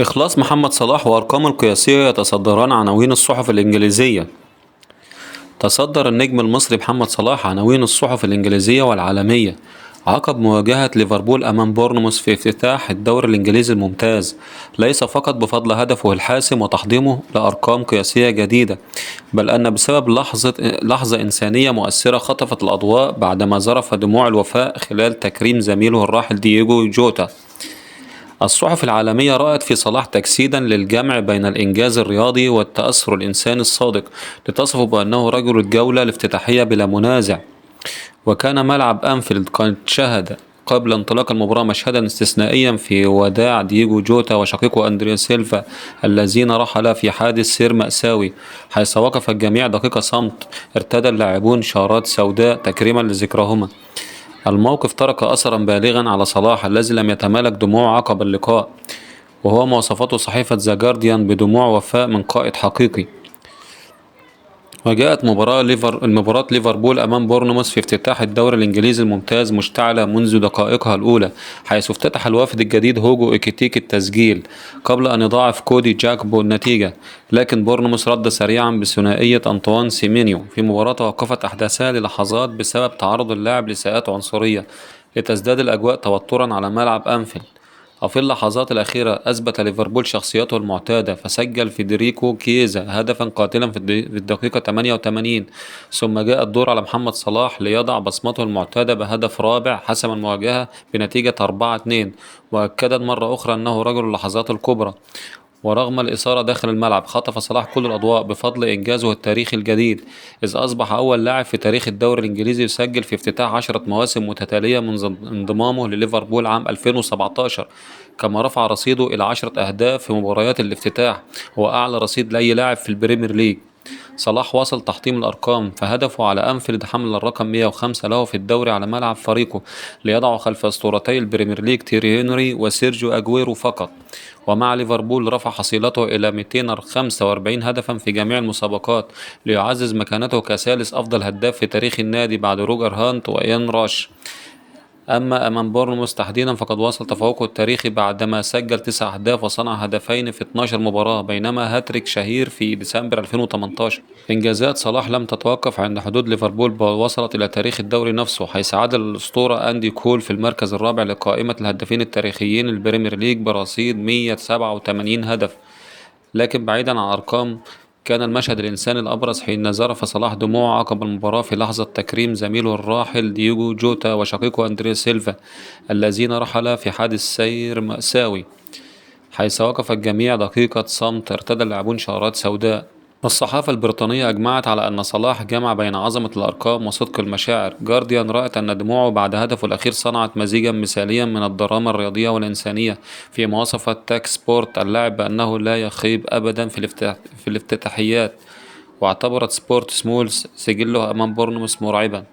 إخلاص محمد صلاح وأرقامه القياسية يتصدران عناوين الصحف الإنجليزية. تصدر النجم المصري محمد صلاح عناوين الصحف الإنجليزية والعالمية عقب مواجهة ليفربول أمام بورنموث في افتتاح الدوري الإنجليزي الممتاز، ليس فقط بفضل هدفه الحاسم وتحضيمه لأرقام قياسية جديدة، بل أن بسبب لحظة إنسانية مؤثرة خطفت الأضواء بعدما ذرف دموع الوفاء خلال تكريم زميله الراحل دييغو جوتا. الصحف العالمية رأت في صلاح تجسيدا للجمع بين الإنجاز الرياضي والتأثر الإنساني الصادق، لتصفه بأنه رجل الجولة الافتتاحية بلا منازع. وكان ملعب أنفيلد قد شهد قبل انطلاق المباراة مشهدا استثنائيا في وداع دييغو جوتا وشقيقه أندريا سيلفا الذين رحلا في حادث سير مأساوي، حيث وقف الجميع دقيقة صمت ارتدى اللاعبون شارات سوداء تكريما لذكرهما. الموقف ترك أثرا بالغا على صلاح الذي لم يتمالك دموع عقب اللقاء، وهو ما وصفته صحيفة ذا جارديان بدموع وفاء من قائد حقيقي. وجاءت مباراة ليفربول أمام بورنموث في افتتاح الدوري الإنجليزي الممتاز مشتعلة منذ دقائقها الأولى، حيث افتتح الوافد الجديد هوجو إيكيتيكي التسجيل قبل أن يضاعف كودي جاكبو النتيجة، لكن بورنموث رد سريعا بثنائية أنطوان سيمينيو في مباراة توقفت أحداثها للحظات بسبب تعرض اللاعب لإساءات عنصرية، لتزداد الأجواء توترا على ملعب أنفيلد. وفي اللحظات الأخيرة أثبت ليفربول شخصيته المعتادة، فسجل فيدريكو كييزا هدفا قاتلا في الدقيقة 88، ثم جاء الدور على محمد صلاح ليضع بصمته المعتادة بهدف رابع حسم المواجهة بنتيجة 4-2، وأكدا مرة أخرى أنه رجل اللحظات الكبرى. ورغم الإثارة داخل الملعب، خطف صلاح كل الأضواء بفضل إنجازه التاريخي الجديد، إذ أصبح أول لاعب في تاريخ الدوري الإنجليزي يسجل في افتتاح 10 مواسم متتالية منذ انضمامه لليفربول عام 2017، كما رفع رصيده إلى 10 أهداف في مباريات الافتتاح، هو أعلى رصيد لأي لاعب في البريمير ليج. صلاح واصل تحطيم الأرقام، فهدفه على أنفيلد حمل الرقم 105 له في الدوري على ملعب فريقه، ليضعه خلف أسطورتي البريمير ليج تيري هنري وسيرجيو أجويرو فقط. ومع ليفربول رفع حصيلته إلى 245 هدفا في جميع المسابقات، ليعزز مكانته كثالث أفضل هداف في تاريخ النادي بعد روجر هانت وإيان راش. أما أمام بورنموث تحديدا فقد واصل تفوقه التاريخي بعدما سجل 9 أهداف وصنع هدفين في 12 مباراة، بينما هاتريك شهير في ديسمبر 2018. إنجازات صلاح لم تتوقف عند حدود ليفربول، بل وصلت إلى تاريخ الدوري نفسه، حيث عادل الأسطورة أندي كول في المركز الرابع لقائمة الهدافين التاريخيين للبريمير ليج برصيد 187 هدف. لكن بعيدا عن الأرقام، كان المشهد الإنساني الأبرز حين ذرف صلاح دموع عقب المباراة في لحظة تكريم زميله الراحل دييغو جوتا وشقيقه أندريا سيلفا الذين رحلا في حادث سير مأساوي، حيث وقف الجميع دقيقة صمت ارتدى اللاعبون شارات سوداء. الصحافة البريطانية أجمعت على أن صلاح جمع بين عظمة الأرقام وصدق المشاعر. جارديان رأت أن دموعه بعد هدفه الأخير صنعت مزيجا مثاليا من الدراما الرياضية والإنسانية، فيما وصف تاك سبورت اللاعب بأنه لا يخيب أبدا في الافتتاحيات، واعتبرت سبورت سمولز سجله أمام بورنموث مرعبا.